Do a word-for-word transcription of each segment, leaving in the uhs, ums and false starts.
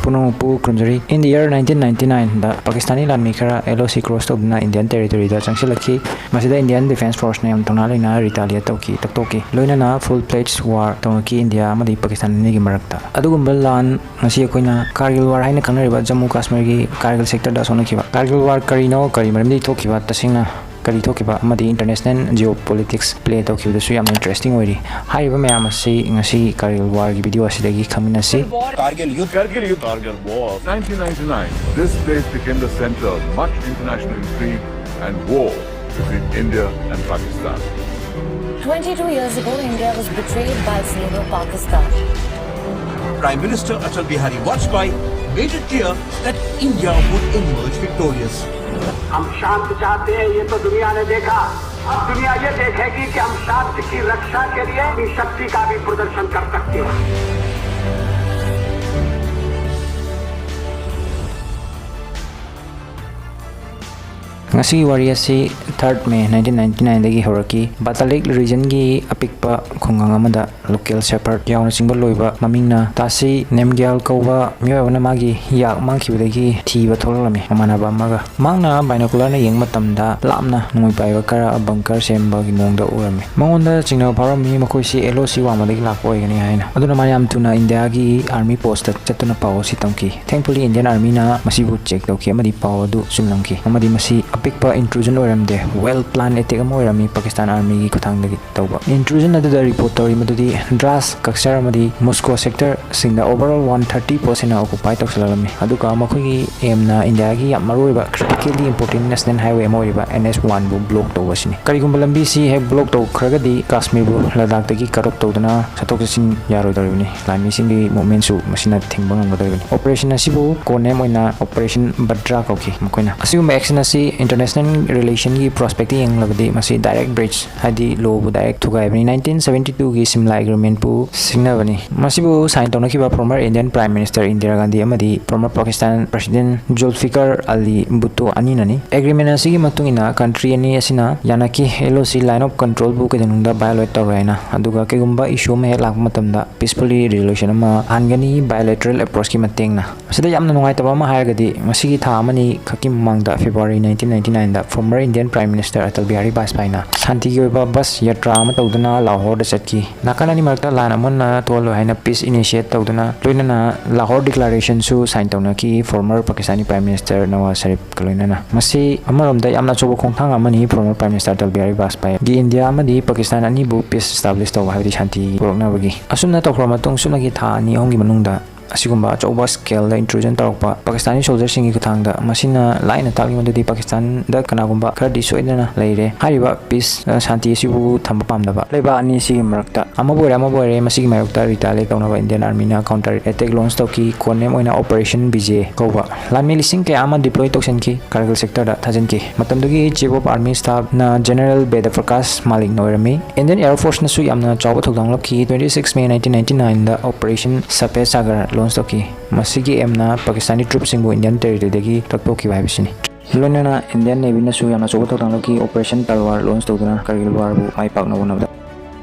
ꯄꯨꯝꯅꯃꯛꯄꯨ ꯈꯨꯔꯨꯝꯖꯔꯤ꯫ In the year nineteen ninety-nine ꯗ ꯄꯥꯀꯤꯁꯇꯥꯅꯤ ꯂꯥꯟꯃꯤ ꯈꯔ L O C cross ꯇꯧꯗꯨꯅ Indian territory ꯗ ꯆꯪꯁꯤꯜꯂꯛꯈꯤ꯫ ꯃꯁꯤꯗ Indian Defence Force ꯅ ꯌꯥꯝ ꯊꯧꯅꯥ ꯂꯩꯅ retaliate ꯇꯧꯈꯤ, ꯇꯛꯊꯣꯛꯈꯤ꯫ ꯂꯣꯏꯅꯅ full fledged war ꯇꯧꯅꯈꯤ ꯏꯟꯗꯤꯌꯥ ꯑꯃꯗꯤ ꯄꯥꯀꯤꯁꯇꯥꯟ ꯑꯅꯤꯒꯤ ꯃꯔꯛꯇ꯫ ꯑꯗꯨꯒꯨꯝꯕ ꯂꯥꯟ ꯉꯁꯤ ꯑꯩꯈꯣꯏꯅ ꯀꯥꯔꯒꯤꯜ war ꯍꯥꯏꯅ ꯈꯪꯅꯔꯤꯕ ꯖꯝꯃꯨ ꯀꯥꯁꯃꯤꯔꯒꯤ ꯀꯥꯔꯒꯤꯜ sector ꯗ ꯁꯣꯛꯅꯈꯤꯕ꯫ ꯀꯥꯔꯒꯤꯜ war ꯀꯔꯤꯅꯣ, ꯀꯔꯤ ꯃꯔꯝꯗꯒꯤ ꯊꯣꯛꯈꯤꯕ, ꯇꯁꯦꯡꯅ ꯀꯔꯤ ꯊꯣꯛꯈꯤꯕ ꯑꯃꯗꯤ international geopolitics play ꯇꯧꯈꯤꯕꯗꯁꯨ ꯌꯥꯝꯅ interesting ꯑꯣꯏꯔꯤ꯫ ꯍꯥꯏꯔꯤꯕ ꯃꯌꯥꯝ ꯑꯁꯤ ꯉꯁꯤ ꯀꯥꯔꯒꯤꯜ war ꯒꯤ video ꯑꯁꯤꯗꯒꯤ ꯈꯪꯃꯤꯟꯅꯁꯤ꯫ Kargil Yudh, Kargil Yudh, Kargil War, nineteen ninety-nine. This place became the center of much international intrigue and war between India and Pakistan. Twenty-two years ago, India was betrayed by its neighbor Pakistan. Prime Minister Atal Bihari Vajpayee made it clear that India would emerge victorious. हम शांति चाहते हैं, ये तो दुनिया ने देखा। अब दुनिया ये देखेगी कि हम शांति की रक्षा के लिए अपनी शक्ति का भी प्रदर्शन कर सकते हैं। ꯉꯁꯤꯒꯤ ꯋꯥꯔꯤ ꯑꯁꯤ third May nineteen ninety-nine ꯗꯒꯤ ꯍꯧꯔꯛꯈꯤ꯫ ꯕꯇꯥꯂꯤꯛ region ꯒꯤ ꯑꯄꯤꯛꯄ ꯈꯨꯡꯒꯪ ꯑꯃꯗ local shepherd ꯌꯥꯎꯅꯆꯤꯡꯕ ꯂꯣꯏꯕ ꯃꯃꯤꯡꯅ ꯇꯥꯁꯤ ꯅꯦꯝꯒ꯭ꯌꯥꯜ ꯀꯧꯕ ꯃꯤꯑꯣꯏ ꯑꯃꯅ ꯃꯥꯒꯤ ꯌꯥꯛ ꯃꯥꯡꯈꯤꯕꯗꯒꯤ ꯊꯤꯕ ꯊꯣꯛꯂꯛꯂꯝꯃꯤ ꯃꯃꯥꯟꯅꯕ ꯑꯃꯒ꯫ ꯃꯍꯥꯛꯅ binocular ꯅ ꯌꯦꯡꯕ ꯃꯇꯝꯗ ꯂꯥꯞꯅ ꯅꯣꯡꯃꯩ ꯄꯥꯏꯕ ꯈꯔ bunker ꯁꯦꯝꯕꯒꯤ ꯃꯑꯣꯡꯗ ꯎꯔꯝꯃꯤ꯫ ꯃꯉꯣꯟꯗ ꯆꯤꯡꯅꯕ ꯐꯥꯎꯔꯝꯃꯤ ꯃꯈꯣꯏꯁꯤ L O C ꯋꯥꯡꯃꯗꯒꯤ ꯂꯥꯛꯄ ꯑꯣꯏꯒꯅꯤ ꯍꯥꯏꯅ꯫ ꯑꯗꯨꯅ ꯃꯥ ꯌꯥꯝ ꯊꯨꯅ ꯏꯟꯗꯤꯌꯥꯒꯤ army post ꯇ ꯆꯠꯇꯨꯅ ꯄꯥꯎ ꯑꯁꯤ ꯇꯝꯈꯤ꯫ Thankfully, Indian army ꯅ ꯃꯁꯤꯕꯨ check ꯇꯧꯈꯤ ꯑꯃꯗꯤ ꯄꯥꯎ ꯑꯗꯨ ꯆꯨꯝꯂꯝꯈꯤ꯫ ꯑꯃꯗꯤ ꯃꯁꯤ ꯑꯄꯤꯛꯄ intrusion ꯑꯣꯏꯔꯝꯗꯦ, well plan attack ꯑꯃ ꯑꯣꯏꯔꯝꯃꯤ ꯄꯥꯀꯤꯁꯇꯥꯟ army ꯒꯤ ꯈꯨꯠꯊꯥꯡꯗꯒꯤ ꯇꯧꯕ꯫ Intrusion ꯑꯗꯨꯗ report ꯇꯧꯔꯤ ꯃꯗꯨꯗꯤ ꯗ꯭ꯔꯥꯁ, ꯀꯛꯁꯔ ꯑꯃꯗꯤ ꯃꯨꯁꯀꯣ sector ꯁꯤꯡꯗ overall one thirty post ꯍꯦꯟꯅ occupy ꯇꯧꯁꯤꯜꯂꯛꯂꯝꯃꯤ꯫ ꯑꯗꯨꯒ ꯃꯈꯣꯏꯒꯤ aim ꯅ ꯏꯟꯗꯤꯌꯥꯒꯤ ꯌꯥꯝ ꯃꯔꯨꯑꯣꯏꯕ critically important national highway ꯑꯃ ꯑꯣꯏꯔꯤꯕ N H one ꯕꯨ block ꯇꯧꯕ ꯑꯁꯤꯅꯤ꯫ ꯀꯔꯤꯒꯨꯝꯕ ꯂꯝꯕꯤꯁꯤ ꯍꯦꯛ block ꯇꯧꯈ꯭ꯔꯒꯗꯤ ꯀꯥꯁꯃꯤꯔꯕꯨ ꯂꯗꯥꯈꯇꯒꯤ cut off ꯇꯧꯗꯨꯅ ꯆꯠꯊꯣꯛ ꯆꯠꯁꯤꯟ ꯌꯥꯔꯣꯏꯗꯧꯔꯤꯕꯅꯤ꯫ ꯂꯥꯟꯃꯤꯁꯤꯡꯒꯤ movement ꯁꯨ ꯃꯁꯤꯅ ꯊꯤꯡꯕ ꯉꯝꯒꯗꯧꯔꯤꯕꯅꯤ꯫ Operation ꯑꯁꯤꯕꯨ code name ꯑꯣꯏꯅ Operation Badra ꯀꯧꯈꯤ ꯃꯈꯣꯏꯅ꯫ ꯑꯁꯤꯒꯨꯝꯕ action ꯑꯁꯤ International relationꯒꯤ prospectꯇ ꯌꯦꯡꯂꯕꯗꯤ ꯃꯁꯤ direct breach, ꯍꯥꯏꯗꯤ lawꯕꯨ direct ꯊꯨꯒꯥꯏꯕꯅꯤ꯫ Nineteen seventy twoꯒꯤ Shimla Agreementꯄꯨ ꯁꯤꯡꯅꯕꯅꯤ꯫ ꯃꯁꯤꯕꯨ sign ꯇꯧꯅꯈꯤꯕ former Indian Prime Minister Indira Gandhi ꯑꯃꯗꯤ former Pakistan President Zulfikar Ali Bhutto ꯑꯅꯤꯅꯅꯤ꯫ Agreement ꯑꯁꯤꯒꯤ ꯃꯇꯨꯡ ꯏꯟꯅ country ꯑꯅꯤ ꯑꯁꯤꯅ ꯌꯥꯅꯈꯤ, LOC line of controlꯕꯨ ꯀꯩꯗꯧꯅꯨꯡꯗ violate ꯇꯧꯔꯣꯏ ꯍꯥꯏꯅ, ꯑꯗꯨꯒ ꯀꯩꯒꯨꯝꯕ issue ꯑꯃ ꯍꯦꯛ ꯂꯥꯛꯄ ꯃꯇꯝꯗ peacefully resolution ꯑꯃ ꯐꯪꯍꯟꯒꯅꯤ bilateral approachꯀꯤ ꯃꯇꯦꯡꯅ꯫ ꯃꯁꯤꯗ ꯌꯥꯝꯅ ꯅꯨꯡꯉꯥꯏꯇꯕ ꯑꯃ ꯍꯥꯏꯔꯒꯗꯤ, ꯃꯁꯤꯒꯤ ꯊꯥ ꯑꯃꯅꯤ ꯈꯛꯀꯤ ꯃꯃꯥꯡꯗ, February nineteen ninety nineꯗ former Indian Prime Minister Atal Bihari Vajpayeeꯅ ꯁꯥꯟꯇꯤꯒꯤ ꯑꯣꯏꯕ bus ꯌꯥꯇ꯭ꯔꯥ ꯑꯃ ꯇꯧꯗꯨꯅ ꯂꯥꯍꯣꯔꯗ ꯆꯠꯈꯤ꯫ ꯅꯥꯀꯜ ꯑꯅꯤ ꯃꯔꯛꯇ ꯂꯥꯟ ꯑꯃꯨꯛ ꯍꯟꯅ ꯊꯣꯛꯍꯜꯂꯣꯏ ꯍꯥꯏꯅ peace initiate ꯇꯧꯗꯨꯅ, ꯂꯣꯏꯅꯅ Lahore Declarationꯁꯨ sign ꯇꯧꯅꯈꯤ former Pakistani Prime Minister Nawaz Sharifꯀ ꯂꯣꯏꯅꯅ꯫ ꯃꯁꯤ ꯑꯃꯔꯣꯝꯗ ꯌꯥꯝꯅ ꯑꯆꯧꯕ ꯈꯣꯡꯊꯥꯡ ꯑꯃꯅꯤ former Prime Minister Atal Bihari Vajpayeeꯒꯤ India ꯑꯃꯗꯤ Pakistan ꯑꯅꯤꯕꯨ peace establish ꯇꯧꯕ, ꯍꯥꯏꯕꯗꯤ ꯁꯥꯟꯇꯤ ꯄꯨꯔꯛꯅꯕꯒꯤ꯫ ꯑꯁꯨꯝꯅ ꯇꯧꯈ꯭ꯔꯕ ꯃꯇꯨꯡ, ꯁꯨꯞꯅꯒꯤ ꯊꯥ ꯑꯅꯤ ꯑꯍꯨꯝꯒꯤ ꯃꯅꯨꯡꯗ ꯑꯁꯤꯒꯨꯝꯕ ꯑꯆꯧꯕ scaleꯗ intrusion ꯇꯧꯔꯛꯄ Pakistani soldierꯁꯤꯡꯒꯤ ꯈꯨꯠꯊꯥꯡꯗ꯫ ꯃꯁꯤꯅ ꯂꯥꯏꯅ ꯇꯥꯛꯂꯤ ꯃꯗꯨꯗꯤ Pakistanꯗ ꯀꯅꯥꯒꯨꯝꯕ ꯈꯔꯗꯤ ꯁꯣꯏꯗꯅ ꯂꯩꯔꯦ꯫ ꯍꯥꯏꯔꯤꯕ peace, ꯑ, ꯁꯥꯟꯇꯤ ꯑꯁꯤꯕꯨ ꯊꯝꯕ ꯄꯥꯝꯗꯕ ꯂꯩꯕꯥꯛ ꯑꯅꯤ ꯑꯁꯤꯒꯤ ꯃꯔꯛꯇ꯫ ꯑꯃꯕꯨ ꯑꯣꯏꯔꯦ, ꯑꯃꯕꯨ ꯑꯣꯏꯔꯦ, ꯃꯁꯤꯒꯤ ꯃꯥꯌꯣꯛꯇ retaliate ꯇꯧꯅꯕ Indian Armyꯅ counter attack launch ꯇꯧꯈꯤ꯫ Code name ꯑꯣꯏꯅ Operation Vijay ꯀꯧꯕ꯫ ꯂꯥꯟꯃꯤ ꯂꯤꯁꯤꯡ ꯀꯌꯥ ꯑꯃ deploy ꯇꯧꯁꯤꯟꯈꯤ, Kargil sectorꯗ ꯊꯥꯖꯤꯟꯈꯤ꯫ ꯃꯇꯝꯗꯨꯒꯤ Chief of Army Staffꯅ General Veda Prakash Malikꯅ ꯑꯣꯏꯔꯝꯃꯤ꯫ Indian Air Forceꯅꯁꯨ ꯌꯥꯝꯅ ꯆꯥꯎꯕ ꯊꯧꯗꯥꯡ ꯂꯧꯈꯤ꯫ Twenty six May nineteen ninety nineꯗ Operation Safed Sagar launch ꯇꯧꯈꯤ꯫ ꯃꯁꯤꯒꯤ aimꯅ Pakistani troopꯁꯤꯡꯕꯨ Indian territoryꯗꯒꯤ ꯂꯧꯊꯣꯛꯈꯤꯕ ꯍꯥꯏꯕꯁꯤꯅꯤ꯫ ꯂꯣꯏꯅꯅ Indian Navyꯅꯁꯨ ꯌꯥꯝꯅ ꯑꯆꯧꯕ ꯊꯧꯗꯥꯡ ꯂꯧꯈꯤ, Operation Talwar launch ꯇꯧꯗꯨꯅ Kargil Warꯕꯨ ꯃꯥꯏ ꯄꯥꯛꯅꯕ ꯍꯣꯠꯅꯕꯗ꯫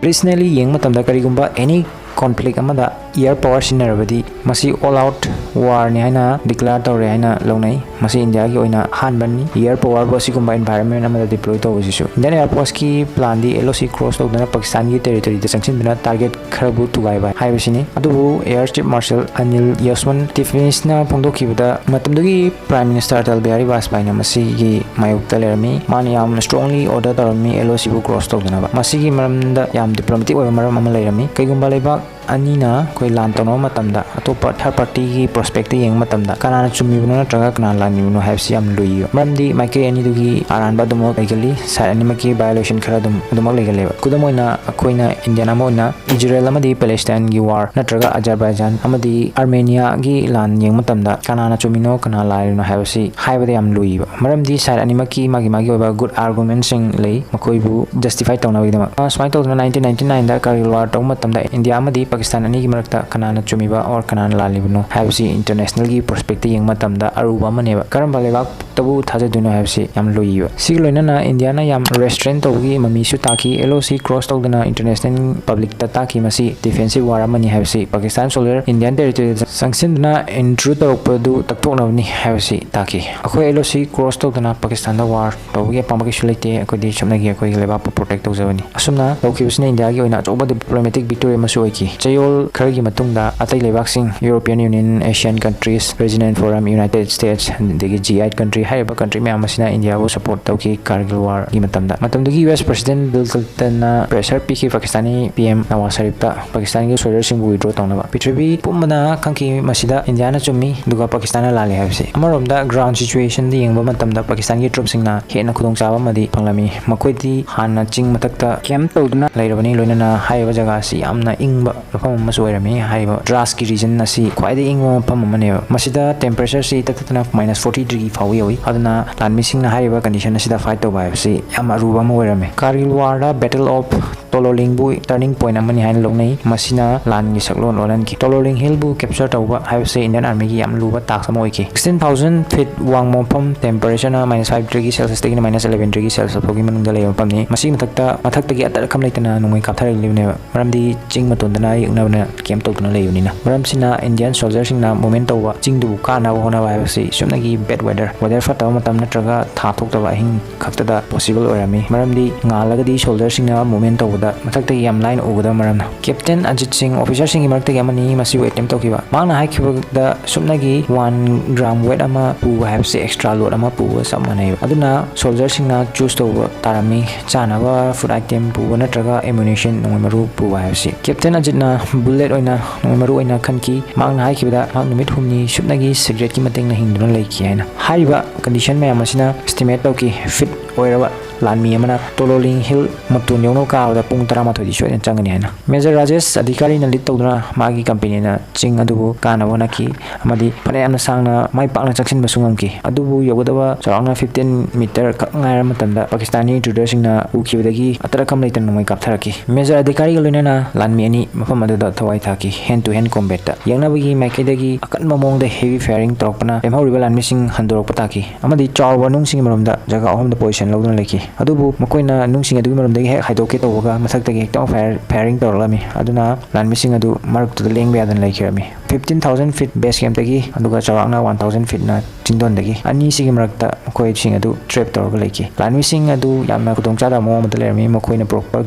Traditionally ꯌꯦꯡꯕ ꯃꯇꯝꯗ, ꯀꯔꯤꯒꯨꯝꯕ any conflict ꯑꯃꯗ air power ꯁꯤꯖꯤꯟꯅꯔꯕꯗꯤ, ꯃꯁꯤ all out warꯅꯤ ꯍꯥꯏꯅ declare ꯇꯧꯔꯦ ꯍꯥꯏꯅ ꯂꯧꯅꯩ꯫ ꯃꯁꯤ Indiaꯒꯤ ꯑꯣꯏꯅ ꯑꯍꯥꯟꯕꯅꯤ꯫ Air powerꯕꯨ ꯑꯁꯤꯒꯨꯝꯕ environment ꯑꯃꯗ deploy ꯇꯧꯕꯁꯤꯁꯨ꯫ Indian Air Forceꯀꯤ planꯗꯤ LOC cross ꯇꯧꯗꯨꯅ Pakistanꯒꯤ territoryꯗ ꯆꯪꯁꯤꯟꯗꯨꯅ target ꯈꯔꯕꯨ ꯊꯨꯒꯥꯏꯕ ꯍꯥꯏꯕꯁꯤꯅꯤ꯫ ꯑꯗꯨꯕꯨ Air Chief Marshal Anil Yaswant Tiffensꯅ ꯐꯣꯡꯗꯣꯛꯈꯤꯕꯗ, ꯃꯇꯝꯗꯨꯒꯤ Prime Minister Atal Bihari Vajpayeeꯅ ꯃꯁꯤꯒꯤ ꯃꯥꯌꯣꯛꯇ ꯂꯩꯔꯝꯃꯤ꯫ ꯃꯥꯅ ꯌꯥꯝꯅ strongly order ꯇꯧꯔꯝꯃꯤ LOCꯕꯨ cross ꯇꯧꯗꯅꯕ꯫ ꯃꯁꯤꯒꯤ ꯃꯔꯝꯗ ꯌꯥꯝ diplomatic ꯑꯣꯏꯕ ꯃꯔꯝ ꯑꯃ ꯂꯩꯔꯝꯃꯤ꯫ ꯀꯩꯒꯨꯝꯕ ꯂꯩꯕꯥꯛ ꯑꯅꯤꯅ ꯑꯩꯈꯣꯏ ꯂꯥꯟ ꯇꯧꯅꯕ ꯃꯇꯝꯗ ꯑꯇꯣꯞꯄ ꯊꯥꯔꯠ ꯄꯥꯔꯇꯤꯒꯤ ꯄꯔꯁꯄꯦꯛꯇ ꯌꯦꯡꯕ ꯃꯇꯝꯗ ꯀꯅꯥꯅ ꯆꯨꯝꯃꯤꯕꯅꯣ ꯅꯠꯇ꯭ꯔꯒ ꯀꯅꯥꯅ ꯂꯥꯟꯕꯅꯣ ꯍꯥꯏꯕꯁꯤ ꯌꯥꯝ ꯂꯨꯏꯕ꯫ ꯃꯔꯝꯗꯤ ꯃꯥꯏꯀꯩ ꯑꯅꯤꯗꯨꯒꯤ ꯑꯔꯥꯟꯕ ꯑꯗꯨꯃꯛ ꯂꯩꯒꯜꯂꯤ, ꯁꯥꯏꯠ ꯑꯅꯤꯃꯛꯀꯤ ꯚꯥꯏꯑꯣꯂꯦꯁꯟ ꯈꯔ ꯑꯗꯨꯝ ꯑꯗꯨꯃꯛ ꯂꯩꯒꯜꯂꯦꯕ꯫ ꯈꯨꯗꯝ ꯑꯣꯏꯅ ꯑꯩꯈꯣꯏꯅ ꯏꯟꯗꯤꯌꯥꯟ ꯑꯃ ꯑꯣꯏꯅ ꯏꯖꯔꯦꯜ ꯑꯃꯗꯤ ꯄꯦꯂꯦꯁꯇꯥꯏꯟꯒꯤ ꯋꯥꯔ ꯅꯠꯇ꯭ꯔꯒ ꯑꯖꯔꯕꯥꯏꯖꯥꯟ ꯑꯃꯗꯤ ꯑꯥꯔꯃꯦꯅꯤꯌꯥꯒꯤ ꯂꯥꯟ ꯌꯦꯡꯕ ꯃꯇꯝꯗ ꯀꯅꯥꯅ ꯆꯨꯝꯃꯤꯅꯣ ꯀꯅꯥꯅ ꯂꯥꯜꯂꯤꯅꯣ ꯍꯥꯏꯕꯁꯤ ꯍꯥꯏꯕꯗ ꯌꯥꯝ ꯂꯨꯏꯕ꯫ ꯃꯔꯝꯗꯤ ꯁꯥꯏꯠ ꯑꯅꯤꯃꯛꯀꯤ ꯃꯥꯒꯤ ꯃꯥꯒꯤ ꯑꯣꯏꯕ ꯒꯨꯗ ꯑꯥꯔꯒꯨꯃꯦꯟꯁꯤꯡ ꯂꯩ, ꯃꯈꯣꯏꯕꯨ ꯖꯁꯇꯤꯐꯥꯏ ꯇꯧꯅꯕꯒꯤꯗꯃꯛ꯫ ꯑ, ꯁꯨꯃꯥꯏꯅ ꯇꯧꯗꯅ ꯅꯥꯏꯟꯇꯤꯟ ꯅꯥꯏꯟꯇꯤ ꯅꯥꯏꯟꯗ ꯀꯥꯔꯒꯤꯜ ꯋꯥꯔ ꯇꯧꯕ ꯃꯇꯝꯗ ꯏꯟꯗꯤꯌꯥ ꯑꯃꯗꯤ ꯄꯥꯀꯤꯁꯇꯥꯟ ꯑꯅꯤꯒꯤ ꯃꯔꯛꯇ ꯀꯅꯥꯅ ꯆꯨꯝꯃꯤꯕ or ꯀꯅꯥꯅ ꯂꯥꯜꯂꯤꯕꯅꯣ ꯍꯥꯏꯕꯁꯤ ꯏꯟꯇꯔꯅꯦꯁꯅꯦꯜꯒꯤ ꯄꯔꯁꯄꯦꯛꯇ ꯌꯦꯡꯕ ꯃꯇꯝꯗ ꯑꯔꯨꯕ ꯑꯃꯅꯦꯕ꯫ ꯀꯔꯝꯕ ꯂꯩꯕꯥꯛꯇꯕꯨ ꯊꯥꯖꯗꯣꯏꯅꯣ ꯍꯥꯏꯕꯁꯤ ꯌꯥꯝ ꯂꯨꯏꯕ꯫ ꯁꯤꯒ ꯂꯣꯏꯅꯅ ꯏꯟꯗꯤꯌꯥꯅ ꯌꯥꯝ ꯔꯦꯁꯇ꯭ꯔꯦꯟ ꯇꯧꯕꯒꯤ ꯃꯃꯤꯁꯨ ꯇꯥꯈꯤ꯫ ꯑꯦꯜ ꯑꯣ ꯁꯤ ꯀ꯭ꯔꯣꯁ ꯇꯧꯗꯅ ꯏꯟꯇꯔꯅꯦꯁꯅꯦꯜ ꯄꯕ꯭ꯂꯤꯛꯇ ꯇꯥꯛꯈꯤ, ꯃꯁꯤ ꯗꯤꯐꯦꯟꯁꯤꯞ ꯋꯥꯔ ꯑꯃꯅꯤ ꯍꯥꯏꯕꯁꯤ꯫ ꯄꯥꯀꯤꯁꯇꯥꯟ ꯁꯣꯜꯖꯔ ꯏꯟꯗꯤꯌꯥꯟ ꯇꯦꯔꯤꯇꯣꯔꯤꯗ ꯆꯪꯁꯤꯟꯗꯨꯅ ꯏꯟꯇ꯭ꯔꯨ ꯇꯧꯔꯛꯄꯗꯨ ꯇꯛꯊꯣꯛꯅꯕꯅꯤ ꯍꯥꯏꯕꯁꯤ ꯇꯥꯛꯈꯤ꯫ ꯑꯩꯈꯣꯏ ꯑꯦꯜ ꯑꯣ ꯁꯤ ꯀ꯭ꯔꯣꯁ ꯇꯧꯗꯅ ꯄꯥꯀꯤꯁꯇꯥꯟꯗ ꯋꯥꯔ ꯇꯧꯕꯒꯤ ꯑꯄꯥꯝꯕ ꯀꯩꯁꯨ ꯂꯩꯇꯦ꯫ ꯑꯩꯈꯣꯏꯗꯤ ꯁꯨꯞꯅꯒꯤ ꯑꯩꯈꯣꯏꯒꯤ ꯂꯩꯕꯥꯛꯄꯨ ꯄ꯭ꯔꯣꯇꯦꯛ ꯇꯧꯖꯕꯅꯤ꯫ ꯑꯁꯨꯝꯅ ꯇꯧꯈꯤꯕꯁꯤꯅ ꯏꯟꯗꯤꯌꯥꯒꯤ ꯑꯣꯏꯅ ꯑꯆꯧꯕ ꯗꯤꯄ꯭ꯂꯣꯃꯦꯇꯤꯛ ꯚꯤꯛꯇꯣꯔꯤ ꯑꯃꯁꯨ ꯑꯣꯏꯈꯤ꯫ ꯆꯌꯣꯜ ꯈꯔꯒꯤ ꯃꯇꯨꯡꯗ ꯑꯇꯩ ꯂꯩꯕꯥꯛꯁꯤꯡ, European union, Asian countries, regional forum, united states, ꯑꯗꯒꯤ ꯖꯤ ꯑꯥꯏꯠ ꯀꯟꯇ꯭ꯔꯤ ꯍꯥꯏꯔꯤꯕ ꯀꯟꯇ꯭ꯔꯤ ꯃꯌꯥꯝ ꯑꯁꯤꯅ ꯏꯟꯗꯤꯌꯥꯕꯨ ꯁꯄꯣꯔꯠ ꯇꯧꯈꯤ ꯀꯥꯔꯒꯤꯜ ꯋꯥꯔꯒꯤ ꯃꯇꯝꯗ꯫ ꯃꯇꯝꯗꯨꯒꯤ ꯌꯨ ꯑꯦꯁ ꯄ꯭ꯔꯁꯤꯗꯦꯟ ꯕꯤꯜ ꯀ꯭ꯂꯤꯟꯇꯟꯅ ꯄ꯭ꯔꯦꯁꯔ ꯄꯤꯈꯤ ꯄꯥꯀꯤꯁꯇꯥꯅꯤ ꯄꯤ ꯑꯦꯝ ꯅꯋꯥꯖ ꯁꯔꯤꯐꯇ ꯄꯥꯀꯤꯁꯇꯥꯟꯒꯤ ꯁꯣꯜꯖꯔꯁꯤꯡꯕꯨ ꯋꯤꯗ꯭ꯔꯣ ꯇꯧꯅꯕ꯫ ꯄ꯭ꯔꯤꯊꯤꯕꯤ ꯄꯨꯝꯕꯅ ꯈꯪꯈꯤ ꯃꯁꯤꯗ ꯏꯟꯗꯤꯌꯥꯅ ꯆꯨꯝꯃꯤ, ꯑꯗꯨꯒ ꯄꯥꯀꯤꯁꯇꯥꯟꯅ ꯂꯥꯜꯂꯤ ꯍꯥꯏꯕꯁꯤ꯫ ꯑꯃꯔꯣꯝꯗ ꯒ꯭ꯔꯥꯎꯟ ꯁꯤꯆꯨꯋꯦꯁꯟꯗ ꯌꯦꯡꯕ ꯃꯇꯝꯗ ꯄꯥꯀꯤꯁꯇꯥꯟꯒꯤ ꯇ꯭ꯔꯨꯞꯁꯤꯡꯅ ꯍꯦꯟꯅ ꯈꯨꯗꯣꯡꯆꯥꯕ ꯑꯃꯗꯤ ꯐꯪꯂꯝꯃꯤ꯫ ꯃꯈꯣꯏꯗꯤ ꯍꯥꯟꯅ ꯆꯤꯡ ꯃꯊꯛꯇ ꯀꯦꯝꯞ ꯇꯧꯗꯨꯅ ꯂꯩꯔꯕꯅꯤ, ꯂꯣꯏꯅꯅ ꯍꯥꯏꯔꯤꯕ ꯖꯒꯥ ꯑꯁꯤ ꯌꯥꯝꯅ ꯏꯪꯕ ꯃꯐꯝ ꯑꯃꯁꯨ ꯑꯣꯏꯔꯝꯃꯤ꯫ ꯍꯥꯏꯔꯤꯕ ꯗ꯭ꯔꯥꯁꯀꯤ ꯔꯤꯖꯟ ꯑꯁꯤ ꯈ꯭ꯋꯥꯏꯗꯒꯤ ꯏꯪꯕ ꯃꯐꯝ ꯑꯃꯅꯦꯕ꯫ ꯃꯁꯤꯗ ꯇꯦꯝꯄꯔꯦꯆꯔꯁꯤ ꯏꯇꯠ ꯇꯠꯇꯅ ꯃꯥꯏꯅꯁ ꯐꯣꯔꯇꯤ ꯗꯤꯒ꯭ꯔꯤ ꯐꯥꯎꯕ ꯌꯧꯏ꯫ ꯑꯗꯨꯅ ꯂꯥꯟꯃꯤꯁꯤꯡꯅ ꯍꯥꯏꯔꯤꯕ ꯀꯟꯗꯤꯁꯟ ꯑꯁꯤꯗ ꯐꯥꯏꯠ ꯇꯧꯕ ꯍꯥꯏꯕꯁꯤ ꯌꯥꯝ ꯑꯔꯨꯕ ꯑꯃ ꯑꯣꯏꯔꯝꯃꯤ꯫ ꯀꯥꯔꯒꯤꯜ ꯋꯥꯔꯗ ꯕꯦꯇꯜ ꯑꯣꯐ ꯇꯣꯂꯣꯂꯤꯡꯕꯨ ꯇꯔꯅꯤꯡ ꯄꯣꯏꯟꯠ ꯑꯃꯅꯤ ꯍꯥꯏꯅ ꯂꯧꯅꯩ꯫ ꯃꯁꯤꯅ ꯂꯥꯟꯒꯤ ꯁꯛꯂꯣꯟ ꯑꯣꯜꯍꯟꯈꯤ꯫ ꯇꯣꯂꯣꯂꯤꯡ ꯍꯤꯜꯕꯨ ꯀꯦꯞꯆꯔ ꯇꯧꯕ ꯍꯥꯏꯕꯁꯤ ꯏꯟꯗꯤꯌꯟ ꯑꯥꯔꯃꯤꯒꯤ ꯌꯥꯝ ꯂꯨꯕ ꯇꯥꯁꯛ ꯑꯃ ꯑꯣꯏꯈꯤ꯫ ꯁꯤꯛꯁꯇꯤꯟ ꯊꯥꯎꯖꯟ ꯐꯤꯠ ꯋꯥꯡꯕ ꯃꯐꯝ, ꯇꯦꯝꯄꯔꯦꯆꯔꯅ ꯃꯥꯏꯅꯁ ꯐꯥꯏꯚ ꯗꯤꯒ꯭ꯔꯤ ꯁꯦꯜꯁꯤꯌꯁꯇꯒꯤꯅ ꯃꯥꯏꯅꯁ ꯑꯦꯂꯦꯚꯦꯟ ꯗꯤꯒ꯭ꯔꯤ ꯁꯦꯜꯁꯤꯌꯁ ꯐꯥꯎꯒꯤ ꯃꯅꯨꯡꯗ ꯂꯩꯕ ꯃꯐꯝꯅꯤ꯫ ꯃꯁꯤꯒꯤ ꯃꯊꯛꯇ, ꯃꯊꯛꯇꯒꯤ ꯑꯇꯠ ꯑꯈꯝ ꯂꯩꯇꯅ ꯅꯣꯡꯃꯩ ꯀꯥꯞꯊꯔꯛꯂꯤꯕꯅꯦꯕ꯫ ꯃꯔꯝꯗꯤ ꯆꯤꯡ ꯃꯇꯣꯟꯗꯅ ꯑꯌꯦꯛꯅꯕꯅ ꯀꯦꯝꯞ ꯇꯧꯗꯨꯅ ꯂꯩꯕꯅꯤꯅ꯫ ꯃꯔꯝꯁꯤꯅ ꯏꯟꯗꯤꯌꯟ ꯁꯣꯜꯖꯔꯁꯤꯡꯅ ꯃꯨꯚꯃꯦꯟꯠ ꯇꯧꯕ, ꯆꯤꯡꯗꯨꯕꯨ ꯀꯥꯅꯕ ꯍꯣꯠꯅꯕ ꯍꯥꯏꯕꯁꯤ ꯁꯨꯞꯅꯒꯤ ꯕꯦꯗ ꯋꯦꯗꯔ, ꯋꯦꯗꯔ ꯐꯠꯇꯕ ꯃꯇꯝ ꯅꯠꯇ꯭ꯔꯒ ꯊꯥ ꯊꯣꯛꯇꯕ ꯑꯍꯤꯡ ꯈꯛꯇꯗ ꯄꯣꯁꯤꯕꯜ ꯑꯣꯏꯔꯝꯃꯤ꯫ ꯃꯔꯝꯗꯤ ꯉꯥꯜꯂꯒꯗꯤ ꯁꯣꯜꯖꯔꯁꯤꯡꯅ ꯃꯨꯚꯃꯦꯟꯠ ꯇꯧꯕꯗ ꯃꯊꯛꯇꯒꯤ ꯌꯥꯝ ꯂꯥꯏꯅ ꯎꯒꯗꯕ ꯃꯔꯝꯅ꯫ ꯀꯦꯞꯇꯦꯟ ꯑꯖꯤꯠ ꯁꯤꯡ officer ꯁꯤꯡꯒꯤ ꯃꯔꯛꯇꯒꯤ ꯑꯃꯅꯤ ꯃꯁꯤꯕꯨ attempt ꯇꯧꯈꯤꯕ꯫ ꯃꯍꯥꯛꯅ ꯍꯥꯏꯈꯤꯕꯗ ꯁꯨꯞꯅꯒꯤ one gram weight ꯑꯃ ꯄꯨꯕ ꯍꯥꯏꯕꯁꯤ extra load ꯑꯃ ꯄꯨꯕꯒ ꯆꯞ ꯃꯥꯟꯅꯩꯕ꯫ ꯑꯗꯨꯅ soldier ꯁꯤꯡꯅ choose ꯇꯧꯕ ꯇꯥꯔꯝꯃꯤ, ꯆꯥꯅꯕ food item ꯄꯨꯕ ꯅꯠꯇ꯭ꯔꯒ ammunition, ꯅꯣꯡꯃꯩ ꯃꯔꯨ ꯄꯨꯕ ꯍꯥꯏꯕꯁꯤ꯫ ꯀꯦꯞꯇꯦꯟ ꯑꯖꯤꯠꯅ bullet ꯑꯣꯏꯅ, ꯅꯣꯡꯃꯩ ꯃꯔꯨ ꯑꯣꯏꯅ ꯈꯟꯈꯤ꯫ ꯃꯍꯥꯛꯅ ꯍꯥꯏꯈꯤꯕꯗ ꯃꯍꯥꯛ ꯅꯨꯃꯤꯠ ꯍꯨꯝꯅꯤ ꯁꯨꯞꯅꯒꯤ cigarette ꯀꯤ ꯃꯇꯦꯡꯅ ꯍꯤꯡꯗꯨꯅ ꯂꯩꯈꯤ ꯍꯥꯏꯅ꯫ ꯍꯥꯏꯔꯤꯕ condition ꯃꯌꯥꯝ ꯑꯁꯤꯅ estimate ꯇꯧꯈꯤ꯫ Fit ꯑꯣꯏꯔꯕ ꯂꯥꯟꯃꯤ ꯑꯃꯅ ꯇꯣꯂꯣꯂꯤꯡ ꯍꯤꯜ ꯃꯇꯣꯟ ꯌꯧꯅꯕ ꯀꯥꯕꯗ ꯄꯨꯡ ꯇꯔꯥꯃꯥꯊꯣꯏꯗꯤ ꯁꯣꯏꯗꯅ ꯆꯪꯒꯅꯤ ꯍꯥꯏꯅ꯫ Major ꯔꯥꯖꯦꯁ ꯑꯙꯤꯀꯥꯔꯤꯅ lead ꯇꯧꯗꯨꯅ ꯃꯥꯒꯤ company ꯅ ꯆꯤꯡ ꯑꯗꯨꯕꯨ ꯀꯥꯅꯕ ꯍꯣꯠꯅꯈꯤ ꯑꯃꯗꯤ ꯐꯅꯌꯥꯝꯅ ꯁꯥꯡꯅ ꯃꯥꯏ ꯄꯥꯛꯅ ꯆꯪꯁꯤꯟꯕꯁꯨ ꯉꯝꯈꯤ꯫ ꯑꯗꯨꯕꯨ ꯌꯧꯒꯗꯕ ꯆꯥꯎꯔꯥꯛꯅ fifteen meter ꯈꯛ ꯉꯥꯏꯔ ꯃꯇꯝꯗ ꯄꯥꯀꯤꯁꯇꯥꯅꯤ intruder ꯁꯤꯡꯅ ꯎꯈꯤꯕꯗꯒꯤ ꯑꯇꯔꯛ ꯑꯈꯝ ꯂꯩꯇꯅ ꯅꯣꯡꯃꯩ ꯀꯥꯞꯊꯔꯛꯈꯤ꯫ Major ꯑꯙꯤꯀꯥꯔꯤꯒ ꯂꯣꯏꯅꯅ ꯂꯥꯟꯃꯤ ꯑꯅꯤ ꯃꯐꯝ ꯑꯗꯨꯗ ꯊꯋꯥꯏ ꯊꯥꯈꯤ꯫ Hand to hand combat ꯇ ꯌꯦꯡꯅꯕꯒꯤ ꯃꯥꯏꯀꯩꯗꯒꯤ ꯑꯀꯟꯕ ꯃꯑꯣꯡꯗ heavy firing ꯇꯧꯔꯛꯄꯅ ꯂꯦꯝꯍꯧꯔꯤꯕ ꯂꯥꯟꯃꯤꯁꯤꯡ ꯍꯟꯗꯣꯔꯛꯄ ꯇꯥꯈꯤ ꯑꯃꯗꯤ ꯆꯥꯎꯔꯕ ꯅꯨꯡꯁꯤꯡꯒꯤ ꯃꯔꯨꯝꯗ ꯖꯒꯥ ꯑꯍꯨꯝꯗ position ꯂꯧꯗꯨꯅ ꯂꯩꯈꯤ꯫ ꯑꯗꯨꯕꯨ ꯃꯈꯣꯏꯅ ꯅꯨꯡꯁꯤꯡ ꯑꯗꯨꯒꯤ ꯃꯔꯨꯝꯗꯒꯤ ꯍꯦꯛ ꯍꯥꯏꯗꯣꯛꯀꯦ ꯇꯧꯕꯒ ꯃꯊꯛꯇꯒꯤ ꯍꯦꯛꯇ fire, firing ꯇꯧꯔꯛꯂꯝꯃꯤ꯫ ꯑꯗꯨꯅ ꯂꯥꯟꯃꯤꯁꯤꯡ ꯑꯗꯨ ꯃꯔꯛꯇꯨꯗ ꯂꯦꯡꯕ ꯌꯥꯗꯅ ꯂꯩꯈꯤꯔꯝꯃꯤ꯫ Fifteen thousand feet base camp ꯇꯒꯤ ꯑꯗꯨꯒ ꯆꯥꯎꯔꯥꯛꯅ one thousand feet ꯅ ꯆꯤꯡꯗꯣꯟꯗꯒꯤ ꯑꯅꯤꯁꯤꯒꯤ ꯃꯔꯛꯇ ꯃꯈꯣꯏꯁꯤꯡ ꯑꯗꯨ trap ꯇꯧꯔꯒ ꯂꯩꯈꯤ꯫ ꯂꯥꯟꯃꯤꯁꯤꯡ ꯑꯗꯨ ꯌꯥꯝꯅ ꯈꯨꯗꯣꯡꯆꯥꯗꯕ ꯃꯑꯣꯡ ꯑꯃꯗ ꯂꯩꯔꯝꯃꯤ꯫ ꯃꯈꯣꯏꯅ ꯄꯨꯔꯛꯄ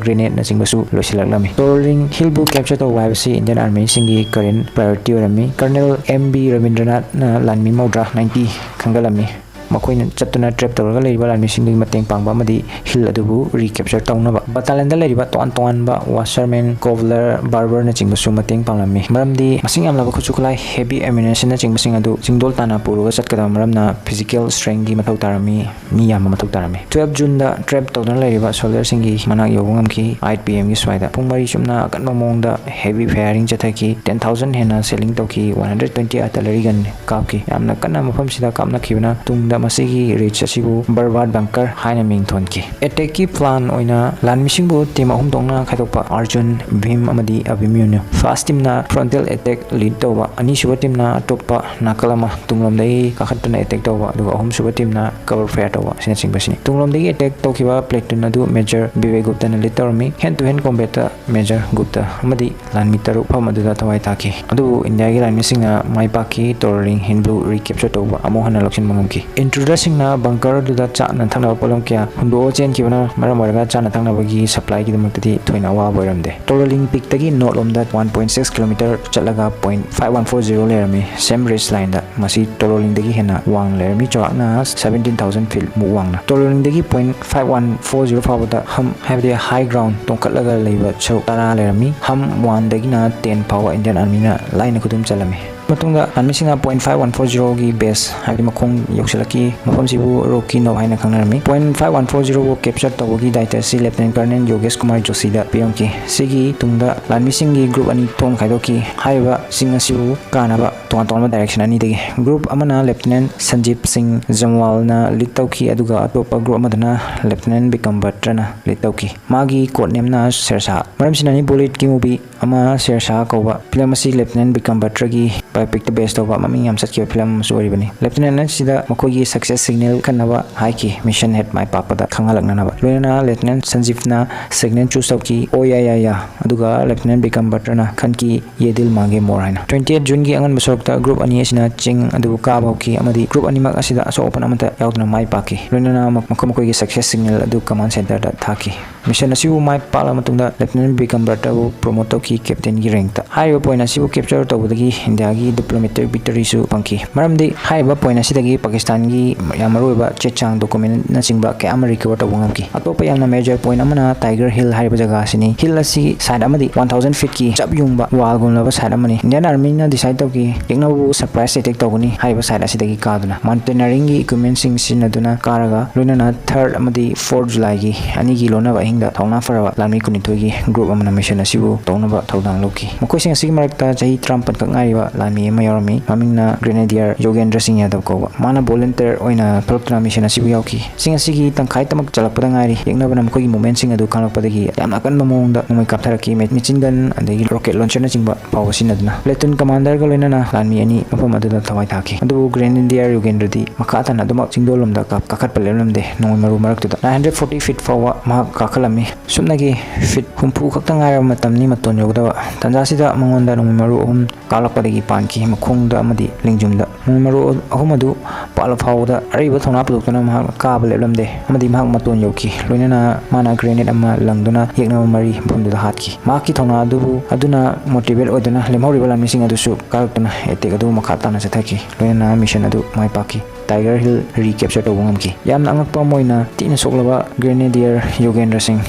grenade ꯅꯆꯤꯡꯕꯁꯨ ꯂꯣꯏꯁꯤꯜꯂꯛꯂꯝꯃꯤ꯫ ꯇꯣꯔꯣꯂꯤꯡ ꯍꯤꯜꯕꯨ capture ꯇꯧꯕ ꯍꯥꯏꯕꯁꯤ Indian Army ꯁꯤꯡꯒꯤ current priority ꯑꯣꯏꯔꯝꯃꯤ꯫ Colonel M B ꯔꯕꯤꯟꯗ꯭ꯔꯅꯥꯊꯅ ꯂꯥꯟꯃꯤ ꯃꯧꯗ꯭ꯔꯥ ninety ꯈꯟꯒꯠꯂꯝꯃꯤ꯫ ꯃꯈꯣꯏꯅ ꯆꯠꯇꯨꯅ trap ꯇꯧꯔꯒ ꯂꯩꯔꯤꯕ ꯂꯥꯟꯃꯤꯁꯤꯡꯗꯨꯒꯤ ꯃꯇꯦꯡ ꯄꯥꯡꯕ ꯑꯃꯗꯤ ꯍꯤꯜ ꯑꯗꯨꯕꯨ recapture ꯇꯧꯅꯕ꯫ Battalion ꯗ ꯂꯩꯔꯤꯕ ꯇꯣꯉꯥꯟ ꯇꯣꯉꯥꯟꯕ washerman, cobbler, barber ꯅꯆꯤꯡꯕꯁꯨ ꯃꯇꯦꯡ ꯄꯥꯡꯂꯝꯃꯤ꯫ ꯃꯔꯝꯗꯤ ꯃꯁꯤꯡ ꯌꯥꯝꯂꯕ ꯈꯨꯠꯁꯨ ꯈꯨꯠꯂꯥꯏ, heavy ammunition ꯅꯆꯤꯡꯕꯁꯤꯡ ꯑꯗꯨ ꯆꯤꯡꯗꯣꯜ ꯇꯥꯟꯅ ꯄꯨꯔꯒ ꯆꯠꯀꯗꯕ ꯃꯔꯝꯅ physical strength ꯀꯤ ꯃꯊꯧ ꯇꯥꯔꯝꯃꯤ, ꯃꯤ ꯌꯥꯝꯕ ꯃꯊꯧ ꯇꯥꯔꯝꯃꯤ꯫ Twelve June ꯗ trap ꯇꯧꯗꯨꯅ ꯂꯩꯔꯤꯕ soldier ꯁꯤꯡꯒꯤ ꯃꯅꯥꯛ ꯌꯧꯕ ꯉꯝꯈꯤ꯫ Eight P M ꯒꯤ ꯁ꯭ꯋꯥꯏꯗ ꯄꯨꯡ ꯃꯔꯤ ꯆꯨꯞꯅ ꯑꯀꯟꯕ ꯃꯑꯣꯡꯗ heavy firing ꯆꯠꯊꯈꯤ꯫ Ten thousand ꯍꯦꯟꯅ shelling ꯇꯧꯈꯤ꯫ One hundred twenty artillery gun ꯀꯥꯞꯈꯤ꯫ ꯌꯥꯝꯅ ꯀꯟꯅ ꯃꯐꯝꯁꯤꯗ ꯀꯥꯞꯅꯈꯤꯕꯅ ꯇꯨꯡꯗ ꯃꯁꯤꯒꯤ ridge ꯑꯁꯤꯕꯨ Barbat Bunker ꯍꯥꯏꯅ ꯃꯤꯡ ꯊꯣꯟꯈꯤ꯫ Attack ꯀꯤ plan ꯑꯣꯏꯅ ꯂꯥꯟꯃꯤꯁꯤꯡꯕꯨ team ꯑꯍꯨꯝ ꯊꯣꯛꯅ ꯈꯥꯏꯗꯣꯛꯄ, Arjun, Bhim ꯑꯃꯗꯤ Abhimanyu꯫ First team ꯅ frontal attack lead ꯇꯧꯕ, ꯑꯅꯤꯁꯨꯕ team ꯅ ꯑꯇꯣꯞꯄ ꯅꯥꯀꯜ ꯑꯃ ꯇꯨꯡꯂꯣꯝꯗꯒꯤ ꯀꯥꯈꯠꯇꯨꯅ attack ꯇꯧꯕ, ꯑꯗꯨꯒ ꯑꯍꯨꯝꯁꯨꯕ team ꯅ cover fire ꯇꯧꯕ ꯑꯁꯤꯅꯆꯤꯡꯕꯁꯤꯅꯤ꯫ ꯇꯨꯡꯂꯣꯝꯗꯒꯤ attack ꯇꯧꯈꯤꯕ platoon ꯑꯗꯨ Major ꯕꯤꯕꯦꯛ ꯒꯨꯞꯇꯅ lead ꯇꯧꯔꯝꯃꯤ꯫ Hand to hand combat ꯇ Major Gupta ꯑꯃꯗꯤ ꯂꯥꯟꯃꯤ ꯇꯔꯨꯛ ꯃꯐꯝ ꯑꯗꯨꯗ ꯊꯋꯥꯏ ꯊꯥꯈꯤ꯫ ꯑꯗꯨꯕꯨ ꯏꯟꯗꯤꯌꯥꯒꯤ ꯂꯥꯟꯃꯤꯁꯤꯡꯅ ꯃꯥꯏ ꯄꯥꯛꯈꯤ, Tololing Hill Blue recapture ꯇꯧꯕ ꯑꯃꯨꯛ ꯍꯟꯅ ꯂꯧꯁꯤꯟꯕ ꯉꯝꯈꯤ꯫ Intruderꯁꯤꯡꯅ bunker ꯑꯗꯨꯗ ꯆꯥꯅ ꯊꯛꯅꯕ ꯄꯣꯠꯂꯝ ꯀꯌꯥ ꯍꯨꯟꯗꯣꯛꯑ ꯆꯦꯟꯈꯤꯕꯅ ꯃꯔꯝ ꯑꯣꯏꯔꯒ ꯆꯥꯅ ꯊꯛꯅꯕꯒꯤ supplyꯒꯤꯗꯃꯛꯇꯗꯤ ꯊꯣꯏꯅ ꯑꯋꯥꯕ ꯑꯣꯏꯔꯝꯗꯦ꯫ Tololing Peakꯇꯒꯤ north ꯂꯣꯝꯗ one point six kilometer ꯆꯠꯂꯒ point five one four zero ꯂꯩꯔꯝꯃꯤ, same ridge lineꯗ꯫ ꯃꯁꯤ Tololingꯗꯒꯤ ꯍꯦꯟꯅ ꯋꯥꯡꯅ ꯂꯩꯔꯝꯃꯤ, ꯆꯥꯎꯔꯥꯛꯅ seventeen thousand feet ꯃꯨꯛ ꯋꯥꯡꯅ꯫ Tololingꯗꯒꯤ point five one four zero ꯐꯥꯎꯕꯗ hump, ꯍꯥꯏꯕꯗꯤ high ground, ꯇꯣꯡꯈꯠꯂꯒ ꯂꯩꯕ ꯁꯔꯨꯛ ꯇꯔꯥ ꯂꯩꯔꯝꯃꯤ꯫ Hump oneꯗꯒꯤꯅ ten ꯐꯥꯎꯕ Indian Armyꯅ ꯂꯥꯏꯅ ꯈꯨꯗꯨꯝ ꯆꯜꯂꯝꯃꯤ꯫ ꯃꯇꯨꯡꯗ ꯂꯥꯟꯃꯤꯁꯤꯡꯅ point five one four zeroꯒꯤ base, ꯍꯥꯏꯕꯗꯤ ꯃꯈꯣꯡ ꯌꯧꯁꯤꯜꯂꯛꯈꯤ꯫ ꯃꯐꯝꯁꯤꯕꯨ Rocky Knob ꯍꯥꯏꯅ ꯈꯪꯅꯔꯝꯃꯤ꯫ Point five one four zeroꯕꯨ capture ꯇꯧꯕꯒꯤ ꯗꯥꯏꯇ ꯑꯁꯤ Lieutenant Colonel Yogesh Kumar Joshiꯗ ꯄꯤꯔꯝꯈꯤ꯫ ꯁꯤꯒꯤ ꯇꯨꯡꯗ ꯂꯥꯟꯃꯤꯁꯤꯡꯒꯤ group ꯑꯅꯤ ꯊꯣꯛꯅ ꯈꯥꯏꯗꯣꯛꯈꯤ꯫ ꯍꯥꯏꯔꯤꯕ ꯆꯤꯡ ꯑꯁꯤꯕꯨ ꯀꯥꯅꯕ ꯇꯣꯉꯥꯟ ꯇꯣꯉꯥꯟꯕ direction ꯑꯅꯤꯗꯒꯤ group ꯑꯃꯅ Lieutenant Sanjeev Singh Jamwalꯅ lead ꯇꯧꯈꯤ, ꯑꯗꯨꯒ ꯑꯇꯣꯞꯄ group ꯑꯃꯗꯅ Lieutenant Bikram Batraꯅ lead ꯇꯧꯈꯤ꯫ ꯃꯥꯒꯤ code nameꯅ ꯁꯦꯔꯁꯥꯍ꯫ ꯃꯔꯝꯁꯤꯅꯅꯤ ꯕꯣꯂꯤꯋꯨꯗꯀꯤ movie ꯑꯃ ꯁꯦꯔꯁꯥꯍ ꯀꯧꯕ꯫ Film ꯑꯁꯤ Lieutenant Bikram Batraꯒꯤ biopic based ꯇꯧꯕ ꯃꯃꯤꯡ ꯌꯥꯝ ꯆꯠꯈꯤꯕ film ꯑꯃꯁꯨ ꯑꯣꯏꯔꯤꯕꯅꯤ꯫ Lieutenant ꯑꯁꯤꯗ ꯃꯈꯣꯏꯒꯤ success signal ꯈꯟꯅꯕ ꯍꯥꯏꯈꯤ, mission head ꯃꯥꯏ ꯄꯥꯛꯄꯗ ꯈꯪꯍꯜꯂꯛꯅꯅꯕ꯫ ꯂꯣꯏꯅꯅ Lieutenant Sanjeevꯅ signal choose ꯇꯧꯈꯤ, "ꯑꯣ ꯌꯥ ꯌꯥ ꯌꯥ", ꯑꯗꯨꯒ Lieutenant Bikram Batraꯅ ꯈꯟꯈꯤ, "ꯌꯦ ꯗꯤꯜ ꯃꯥꯡꯒꯦ ꯃꯣꯔ" ꯍꯥꯏꯅ꯫ Twenty eight Juneꯒꯤ ꯑꯉꯟꯕ ꯁꯔꯨꯛꯇ group ꯑꯅꯤ ꯑꯁꯤꯅ ꯆꯤꯡ ꯑꯗꯨ ꯀꯥꯕ ꯍꯧꯈꯤ ꯑꯃꯗꯤ group ꯑꯅꯤꯃꯛ ꯑꯁꯤꯗ ꯑꯁꯣꯛ ꯑꯄꯟ ꯑꯃꯠꯇ ꯌꯥꯎꯗꯅ ꯃꯥꯏ ꯄꯥꯛꯈꯤ꯫ ꯂꯣꯏꯅꯅ ꯃꯈꯣꯏ ꯃꯈꯣꯏꯒꯤ success signal ꯑꯗꯨ command centreꯗ ꯊꯥꯈꯤ꯫ Mission ꯑꯁꯤꯕꯨ ꯃꯥꯏ ꯄꯥꯛꯂꯕ ꯃꯇꯨꯡꯗ Lieutenant Bikram Batraꯕꯨ promote ꯇꯧꯈꯤ captainꯒꯤ rankꯇ꯫ ꯍꯥꯏꯔꯤꯕ point ꯑꯁꯤꯕꯨ capture ꯇꯧꯕꯗꯒꯤ ꯏꯟꯗꯤꯌꯥꯒꯤ diplomatic victoryꯁꯨ ꯐꯪꯈꯤ꯫ ꯃꯔꯝꯗꯤ ꯍꯥꯏꯔꯤꯕ point ꯑꯁꯤꯗꯒꯤ ꯄꯥꯀꯤꯁꯇꯥꯟꯒꯤ ꯌꯥꯝ ꯃꯔꯨꯑꯣꯏꯕ ꯆꯦ ꯆꯥꯡ, documentꯅꯆꯤꯡꯕ ꯀꯌꯥ ꯑꯃ recover ꯇꯧꯕ ꯉꯝꯈꯤ꯫ ꯑꯇꯣꯞꯄ ꯌꯥꯝꯅ major point ꯑꯃꯅ Tiger Hill ꯍꯥꯏꯔꯤꯕ ꯖꯒꯥ ꯑꯁꯤꯅꯤ꯫ Hill ꯑꯁꯤ side ꯑꯃꯗꯤ one thousand feetꯀꯤ ꯆꯞ ꯌꯨꯡꯕ wallꯒꯨꯝꯂꯕ side ꯑꯃꯅꯤ꯫ Indian Armyꯅ decide ꯇꯧꯈꯤ, ꯌꯦꯛꯅꯕꯕꯨ surprise attack ꯇꯧꯒꯅꯤ ꯍꯥꯏꯔꯤꯕ side ꯑꯁꯤꯗꯒꯤ ꯀꯥꯗꯨꯅ꯫ Mountaineeringꯒꯤ equipmentꯁꯤꯡ ꯁꯤꯖꯤꯟꯅꯗꯨꯅ ꯀꯥꯔꯒ, ꯂꯣꯏꯅꯅ third ꯑꯃꯗꯤ fourth Julyꯒꯤ ꯑꯅꯤꯒꯤ ꯂꯣꯟꯅꯕ ꯑꯍꯤꯡꯗ ꯊꯧꯅꯥ ꯐꯔꯕ ꯂꯥꯟꯃꯤ ꯀꯨꯟꯅꯤꯊꯣꯏꯒꯤ group ꯑꯃꯅ mission ꯑꯁꯤꯕꯨ ꯇꯧꯅꯕ ꯊꯧꯗꯥꯡ ꯂꯧꯈꯤ꯫ ꯃꯈꯣꯏꯁꯤꯡ ꯑꯁꯤꯒꯤ ꯃꯔꯛꯇ ꯆꯍꯤ ꯇꯔꯥꯃꯥꯄꯜ ꯈꯛ ꯉꯥꯏꯔꯤꯕ ꯂꯥꯟꯃꯤ ꯑꯃ ꯌꯥꯎꯔꯝꯃꯤ꯫ ꯃꯃꯤꯡꯅ Grenadier Yogendra Singh Yadav ꯀꯧꯕ꯫ ꯃꯥꯅ volunteer ꯑꯣꯏꯅ ꯊꯣꯛꯂꯛꯇꯨꯅ mission ꯑꯁꯤꯕꯨ ꯌꯥꯎꯈꯤ꯫ ꯆꯤꯡ ꯑꯁꯤꯒꯤ ꯇꯪꯈꯥꯏ ꯇꯃꯛ ꯆꯜꯂꯛꯄꯗ ꯉꯥꯏꯔꯤ꯫ ꯌꯦꯛꯅꯕꯅ ꯃꯈꯣꯏꯒꯤ movementꯁꯤꯡ ꯑꯗꯨ ꯈꯪꯂꯛꯄꯗꯒꯤ ꯌꯥꯝꯅ ꯑꯀꯟꯕ ꯃꯑꯣꯡꯗ ꯅꯣꯡꯃꯩ ꯀꯥꯞꯊꯔꯛꯈꯤ꯫ ꯃꯦ-, machine gun ꯑꯗꯒꯤ rocket launcherꯅꯆꯤꯡꯕ ꯐꯥꯎꯕ ꯁꯤꯖꯤꯟꯅꯗꯨꯅ꯫ Platoon commanderꯒ ꯂꯣꯏꯅꯅ ꯂꯥꯟꯃꯤ ꯑꯅꯤ ꯃꯐꯝ ꯑꯗꯨꯗ ꯊꯋꯥꯏ ꯊꯥꯈꯤ꯫ ꯑꯗꯨꯕꯨ Grenadier Yogendraꯗꯤ ꯃꯈꯥ ꯇꯥꯅ ꯑꯗꯨꯃꯛ ꯆꯤꯡꯗꯣꯜꯂꯣꯝꯗ ꯀꯥꯞ-, ꯀꯥꯈꯠꯄ ꯂꯦꯞꯂꯝꯗꯦ꯫ ꯅꯣꯡꯃꯩ ꯃꯔꯨ ꯃꯔꯛꯇꯨꯗ nine hundred forty feet ꯐꯥꯎꯕ ꯃꯍꯥꯛ ꯀꯥꯈꯠ ꯂꯝꯃꯤ꯫ ꯁꯨꯞꯅꯒꯤ ꯐꯤꯠ ꯍꯨꯝꯐꯨ ꯈꯛꯇ ꯉꯥꯏꯔꯕ ꯃꯇꯝꯅꯤ ꯃꯇꯣꯟ ꯌꯧꯒꯗꯕ꯫ ꯇꯥꯟꯖꯥꯁꯤꯗ ꯃꯉꯣꯟꯗ ꯅꯣꯡꯃꯩ ꯃꯔꯨ ꯑꯍꯨꯝ ꯀꯥꯞꯂꯛꯄꯗꯒꯤ ꯄꯥꯟꯈꯤ, ꯃꯈꯣꯡꯗ ꯑꯃꯗꯤ ꯂꯦꯡꯖꯨꯝꯗ꯫ ꯅꯣꯡꯃꯩ ꯃꯔꯨ ꯑꯍꯨꯝ ꯑꯗꯨ ꯄꯥꯜꯂ ꯐꯥꯎꯕꯗ ꯑꯔꯤꯕ ꯊꯧꯅꯥ ꯄꯨꯊꯣꯛꯇꯨꯅ ꯃꯍꯥꯛꯅ ꯀꯥꯕ ꯂꯦꯞꯂꯝꯗꯦ ꯑꯃꯗꯤ ꯃꯍꯥꯛ ꯃꯇꯣꯟ ꯌꯧꯈꯤ꯫ ꯂꯣꯏꯅꯅ ꯃꯥꯅ grenade ꯑꯃ ꯂꯪꯗꯨꯅ ꯌꯦꯛꯅꯕ ꯃꯔꯤ ꯃꯐꯝꯗꯨꯗ ꯍꯥꯠꯈꯤ꯫ ꯃꯍꯥꯛꯀꯤ ꯊꯧꯅꯥ ꯑꯗꯨꯕꯨ, ꯑꯗꯨꯅ motivate ꯑꯣꯏꯗꯨꯅ ꯂꯦꯝꯍꯧꯔꯤꯕ ꯂꯥꯟꯃꯤꯁꯤꯡ ꯑꯗꯨꯁꯨ ꯀꯥꯔꯛꯇꯨꯅ attack ꯑꯗꯨ ꯃꯈꯥ ꯇꯥꯅ ꯆꯠꯊꯈꯤ꯫ ꯂꯣꯏꯅꯅ mission ꯑꯗꯨ ꯃꯥꯏ ꯄꯥꯛꯈꯤ꯫ Tiger Hill recapture ꯇꯧꯕ ꯉꯝꯈꯤ꯫ ꯌꯥꯝꯅ ꯑꯉꯛꯄ ꯑꯃ ꯑꯣꯏꯅ, ꯊꯤꯅ ꯁꯣꯛꯂꯕ Grenadier ꯌꯣꯒꯦꯟꯗ꯭ꯔ ꯁꯤꯡ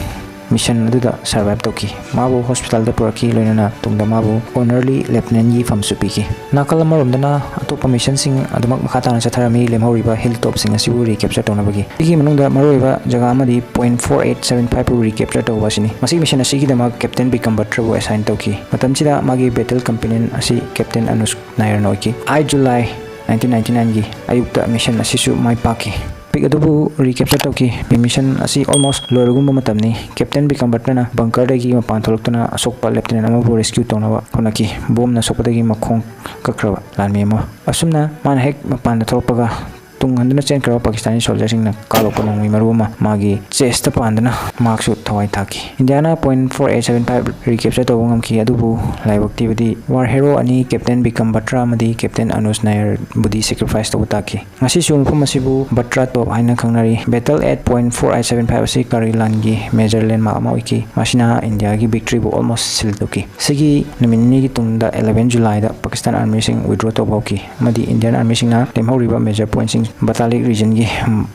mission ꯑꯗꯨꯗ survive ꯇꯧꯈꯤ꯫ ꯃꯥꯕꯨ hospital ꯗ ꯄꯨꯔꯛꯈꯤ, ꯂꯣꯏꯅꯅ ꯇꯨꯡꯗ ꯃꯥꯕꯨ Honorary Lieutenant ꯒꯤ ꯐꯝꯁꯨ ꯄꯤꯈꯤ꯫ ꯅꯥꯀꯜ ꯑꯃꯔꯣꯝꯗꯅ, ꯑꯇꯣꯞꯄ mission ꯁꯤꯡ ꯑꯗꯨꯃꯛ ꯃꯈꯥ ꯇꯥꯅ ꯆꯠꯊꯔꯝꯃꯤ, ꯂꯦꯝꯍꯧꯔꯤꯕ hilltop ꯁꯤꯡ ꯑꯁꯤꯕꯨ recapture ꯇꯧꯅꯕꯒꯤ꯫ ꯁꯤꯒꯤ ꯃꯅꯨꯡꯗ ꯃꯔꯨꯑꯣꯏꯕ ꯖꯒꯥ ꯑꯃꯗꯤ point four eight seven five ꯄꯨ recapture ꯇꯧꯕ ꯑꯁꯤꯅꯤ꯫ ꯃꯁꯤꯒꯤ mission ꯑꯁꯤꯒꯤꯗꯃꯛ Captain ꯕꯤꯀꯝꯕꯇ꯭ꯔꯕꯨ assign ꯇꯧꯈꯤ꯫ ꯃꯇꯝꯁꯤꯗ ꯃꯥꯒꯤ battle companion ꯑꯁꯤ Captain ꯑꯅꯨꯖ ꯅꯥꯌꯔꯅ ꯑꯣꯏꯈꯤ꯫ eight July nineteen ninety nine ꯒꯤ ꯑꯌꯨꯛꯇ mission ꯑꯁꯤꯁꯨ ꯃꯥꯏ ꯄꯥꯛꯈꯤ꯫ Peak ꯑꯗꯨꯕꯨ recapture ꯇꯧꯈꯤ꯫ Mission ꯑꯁꯤ almost ꯂꯣꯏꯔꯒꯨꯝꯕ ꯃꯇꯝꯅꯤ꯫ Captain ꯕꯤꯀꯝꯕꯇ꯭ꯔꯅ bunker ꯗꯒꯤ ꯃꯄꯥꯟ ꯊꯣꯛꯂꯛꯇꯨꯅ ꯑꯁꯣꯛꯄ lieutenant ꯑꯃꯕꯨ rescue ꯇꯧꯅꯕ ꯍꯣꯠꯅꯈꯤ꯫ Bomb ꯅ ꯁꯣꯛꯄꯗꯒꯤ ꯃꯈꯣꯡ ꯀꯛꯈ꯭ꯔꯕ ꯂꯥꯟꯃꯤ ꯑꯃ꯫ ꯑꯁꯨꯝꯅ ꯃꯥꯅ ꯍꯦꯛ ꯃꯄꯥꯟꯗ ꯊꯣꯛꯂꯛꯄꯒ, ꯇꯨꯡ ꯍꯟꯗꯨꯅ ꯆꯦꯟꯈ꯭ꯔꯕ ꯄꯥꯀꯤꯁꯇꯥꯅꯤ soldier ꯁꯤꯡꯅ ꯀꯥꯞꯂꯛꯄ ꯅꯣꯡꯃꯩ ꯃꯔꯨ ꯑꯃ ꯃꯥꯒꯤ chest ꯇ ꯄꯥꯟꯗꯨꯅ ꯃꯍꯥꯛꯁꯨ ꯊꯋꯥꯏ ꯊꯥꯈꯤ꯫ ꯏꯟꯗꯤꯌꯥꯅ point four eight seven five recapture ꯇꯧꯕ ꯉꯝꯈꯤ, ꯑꯗꯨꯕꯨ ꯂꯥꯏꯕꯛ ꯊꯤꯕꯗꯤ war hero ꯑꯅꯤ, Captain ꯕꯤꯀꯝꯕꯇ꯭ꯔ ꯑꯃꯗꯤ Captain ꯑꯅꯨꯖ ꯅꯥꯌꯔꯕꯨꯗꯤ sacrifice ꯇꯧꯕ ꯇꯥꯈꯤ꯫ ꯉꯁꯤꯁꯨ ꯃꯐꯝ ꯑꯁꯤꯕꯨ ꯕꯇ꯭ꯔꯥ ꯇꯣꯞ ꯍꯥꯏꯅ ꯈꯪꯅꯔꯤ꯫ Battle at point four eight seven five ꯑꯁꯤ ꯀꯥꯔꯒꯤꯜ ꯂꯥꯟꯒꯤ major landmark ꯑꯃ ꯑꯣꯏꯈꯤ, ꯃꯁꯤꯅ ꯏꯟꯗꯤꯌꯥꯒꯤ victory ꯕꯨ almost seal ꯇꯧꯈꯤ꯫ ꯁꯤꯒꯤ ꯅꯨꯃꯤꯠ ꯅꯤꯅꯤꯒꯤ ꯇꯨꯡꯗ, eleven July ꯗ, ꯄꯥꯀꯤꯁꯇꯥꯟ army ꯁꯤꯡ withdraw ꯇꯧꯕ ꯍꯧꯈꯤ ꯑꯃꯗꯤ Indian army ꯁꯤꯡꯅ ꯂꯦꯝꯍꯧꯔꯤꯕ major point ꯁꯤꯡ, Batalik region ꯒꯤ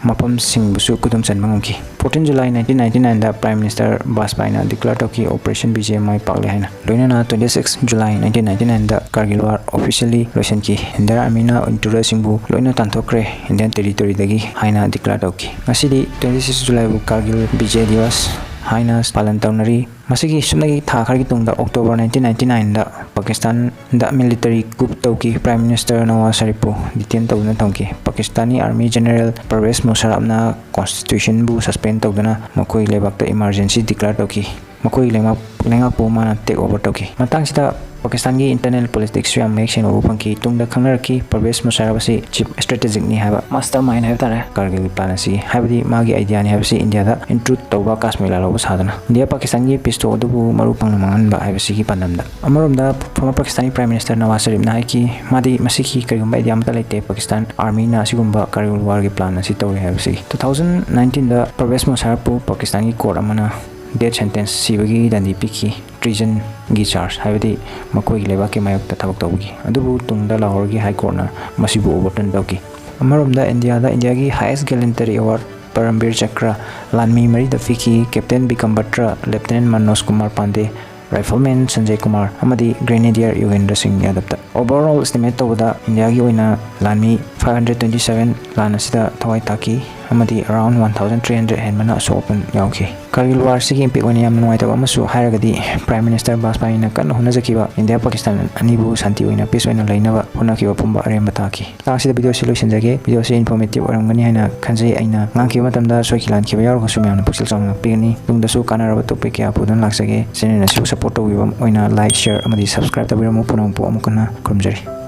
ꯃꯐꯝꯁꯤꯡꯕꯨꯁꯨ ꯈꯨꯗꯨꯝ ꯆꯟꯕ ꯉꯝꯈꯤ꯫ Fourteen July nineteen ninety nine ꯗ Prime Minister ꯕꯥꯖꯄꯥꯏꯅ declare ꯇꯧꯈꯤ, Operation ꯕꯤꯖꯦ ꯃꯥꯏ ꯄꯥꯛꯂꯦ ꯍꯥꯏꯅ꯫ ꯂꯣꯏꯅꯅ twenty six July nineteen ninety nine ꯗ Kargil war officially ꯂꯣꯏꯁꯤꯟꯈꯤ꯫ Indian army ꯅ intruder ꯁꯤꯡꯕꯨ ꯂꯣꯏꯅ ꯇꯥꯟꯊꯣꯛꯈ꯭ꯔꯦ, Indian territory ꯗꯒꯤ ꯍꯥꯏꯅ declare ꯇꯧꯈꯤ꯫ ꯉꯁꯤꯗꯤ twenty six July ꯕꯨ Kargil Vijay Diwas ꯍꯥꯏꯅ ꯄꯥꯂꯟ ꯇꯧꯅꯔꯤ꯫ ꯃꯁꯤꯒꯤ ꯁꯨꯞꯅꯒꯤ ꯊꯥ ꯈꯔꯒꯤ ꯇꯨꯡꯗ, October nineteen ninety nine ꯗ, ꯄꯥꯀꯤꯁꯇꯥꯟꯗ military coup ꯇꯧꯈꯤ꯫ Prime Minister ꯅꯋꯥꯖ ꯁꯔꯤꯐꯄꯨ detain ꯇꯧꯗꯨꯅ ꯊꯝꯈꯤ꯫ ꯄꯥꯀꯤꯁꯇꯥꯅꯤ army general Pervez Musharraf ꯅ constitution ꯕꯨ suspend ꯇꯧꯗꯨꯅ ꯃꯈꯣꯏ ꯂꯩꯕꯥꯛꯇ emergency declare ꯇꯧꯈꯤ꯫ ꯃꯈꯣꯏꯒꯤ ꯂꯩꯉꯥꯛ ꯂꯩꯉꯥꯛꯄꯨ ꯃꯥꯅ take over ꯇꯧꯈꯤ꯫ ꯃꯇꯥꯡꯁꯤꯗ ꯄꯥꯀꯤꯁꯇꯥꯟꯒꯤ internal politics ꯁꯨ ꯌꯥꯝ ꯃꯌꯦꯛ ꯁꯦꯡꯅ ꯎꯕ ꯐꯪꯈꯤ꯫ ꯇꯨꯡꯗ ꯈꯪꯅꯔꯛꯈꯤ ꯄꯔꯚꯦꯖ ꯃꯨꯁꯥꯔꯐ ꯑꯁꯤ chief strategist ꯅꯤ ꯍꯥꯏꯕ, mastermind ꯍꯥꯏꯕ ꯇꯥꯔꯦ, ꯀꯥꯔꯒꯤꯜꯒꯤ plan ꯑꯁꯤꯒꯤ, ꯍꯥꯏꯕꯗꯤ ꯃꯥꯒꯤ idea ꯅꯤ ꯍꯥꯏꯕꯁꯤ ꯏꯟꯗꯤꯌꯥꯗ intrude ꯇꯧꯕ, ꯀꯥꯁꯃꯤꯔ ꯂꯥꯜꯍꯧꯕ ꯁꯥꯗꯨꯅ ꯏꯟꯗꯤꯌꯥ ꯄꯥꯀꯤꯁꯇꯥꯟꯒꯤ peace talk ꯑꯗꯨꯕꯨ ꯃꯔꯨ ꯐꯪꯅ ꯃꯥꯡꯍꯟꯕ ꯍꯥꯏꯕꯁꯤꯒꯤ ꯄꯥꯟꯗꯝꯗ꯫ ꯑꯃꯔꯣꯝꯗ former ꯄꯥꯀꯤꯁꯇꯥꯅꯤ Prime Minister ꯅꯋꯥꯖ ꯁꯔꯤꯐꯅ ꯍꯥꯏꯈꯤ, ꯃꯥꯗꯤ ꯃꯁꯤꯒꯤ ꯀꯔꯤꯒꯨꯝꯕ idea ꯑꯃꯠꯇ ꯂꯩꯇꯦ, ꯄꯥꯀꯤꯁꯇꯥꯟ army ꯅ ꯑꯁꯤꯒꯨꯝꯕ ꯀꯥꯔꯒꯤꯜ war ꯒꯤ plan ꯑꯁꯤ ꯇꯧꯔꯤ ꯍꯥꯏꯕꯁꯤꯒꯤ꯫ Two thousand nineteen ꯗ ꯄꯔꯚꯦꯖ ꯃꯨꯁꯥꯔꯐꯄꯨ ꯄꯥꯀꯤꯁꯇꯥꯟꯒꯤ court ꯑꯃꯅ death sentence, ꯁꯤꯕꯒꯤ ꯗꯟꯗꯤ ꯄꯤꯈꯤ, treason ꯒꯤ charge, ꯍꯥꯏꯕꯗꯤ ꯃꯈꯣꯏꯒꯤ ꯂꯩꯕꯥꯛꯀꯤ ꯃꯥꯌꯣꯛꯇ ꯊꯕꯛ ꯇꯧꯕꯒꯤ꯫ ꯑꯗꯨꯕꯨ ꯇꯨꯡꯗ ꯂꯥꯍꯣꯔꯒꯤ High Court ꯅ ꯃꯁꯤꯕꯨ overturn ꯇꯧꯈꯤ꯫ ꯑꯃꯔꯣꯝꯗ ꯏꯟꯗꯤꯌꯥꯗ ꯏꯟꯗꯤꯌꯥꯒꯤ highest gallantry award Param Veer Chakra ꯂꯥꯟꯃꯤ ꯃꯔꯤꯗ ꯄꯤꯈꯤ: Captain Bikram Batra, Lieutenant Manoj Kumar Pandey, Rifleman Sanjay Kumar ꯑꯃꯗꯤ Grenadier ꯌꯣꯒꯦꯟꯗ꯭ꯔ ꯁꯤꯡ ꯌꯥꯗꯕꯇ꯫ Overall estimate ꯇꯧꯕꯗ ꯏꯟꯗꯤꯌꯥꯒꯤ ꯑꯣꯏꯅ ꯂꯥꯟꯃꯤ five hundred twenty seven ꯂꯥꯟ ꯑꯁꯤꯗ ꯊꯋꯥꯏ ꯇꯥꯈꯤ ꯑꯃꯗꯤ around one thousand three hundred ꯍꯦꯟꯕꯅ ꯑꯁꯣꯛ ꯑꯄꯟ ꯌꯥꯎꯈꯤ꯫ ꯀꯥꯔꯒꯤꯜ war ꯁꯤꯒꯤ impact ꯑꯣꯏꯅ ꯌꯥꯝꯅ ꯅꯨꯡꯉꯥꯏꯇꯕ ꯑꯃꯁꯨ ꯍꯥꯏꯔꯒꯗꯤ Prime Minister ꯕꯥꯖꯄꯥꯏꯅ ꯀꯟꯅ ꯍꯣꯠꯅꯖꯈꯤꯕ ꯏꯟꯗꯤꯌꯥ ꯄꯥꯀꯤꯁꯇꯥꯟ ꯑꯅꯤꯕꯨ ꯁꯥꯟꯇꯤ ꯑꯣꯏꯅ, peace ꯑꯣꯏꯅ ꯂꯩꯅꯕ ꯍꯣꯠꯅꯈꯤꯕ ꯄꯨꯝꯕ ꯑꯔꯦꯝꯕ ꯇꯥꯈꯤ꯫ ꯃꯇꯥꯡꯁꯤꯗ video ꯁꯤ ꯂꯣꯏꯁꯤꯟꯖꯒꯦ꯫ Video ꯁꯤ informative ꯑꯣꯏꯔꯝꯒꯅꯤ ꯍꯥꯏꯅ ꯈꯟꯖꯩ꯫ ꯑꯩꯅ ꯉꯥꯡꯈꯤꯕ ꯃꯇꯝꯗ ꯁꯣꯏꯈꯤ ꯂꯥꯟꯈꯤꯕ ꯌꯥꯎꯔꯒꯁꯨ ꯃꯌꯥꯝꯅ ꯄꯨꯛꯆꯦꯜ ꯆꯥꯎꯅ ꯉꯥꯛꯄꯤꯒꯅꯤ꯫ ꯇꯨꯡꯗꯁꯨ ꯀꯥꯟꯅꯔꯕ topic ꯀꯌꯥ ꯄꯨꯗꯨꯅ ꯂꯥꯛꯆꯒꯦ꯫ Channel ꯑꯁꯤꯕꯨ support ꯇꯧꯕꯤꯕ ꯑꯣꯏꯅ like, share ꯑꯃꯗꯤ subscribe ꯇꯧꯕꯤꯔꯝꯃꯨ꯫ ꯄꯨꯝꯅꯃꯛꯄꯨ ꯑꯃꯨꯛ ꯍꯟꯅ ꯈꯨꯔꯨꯝꯖꯔꯤ꯫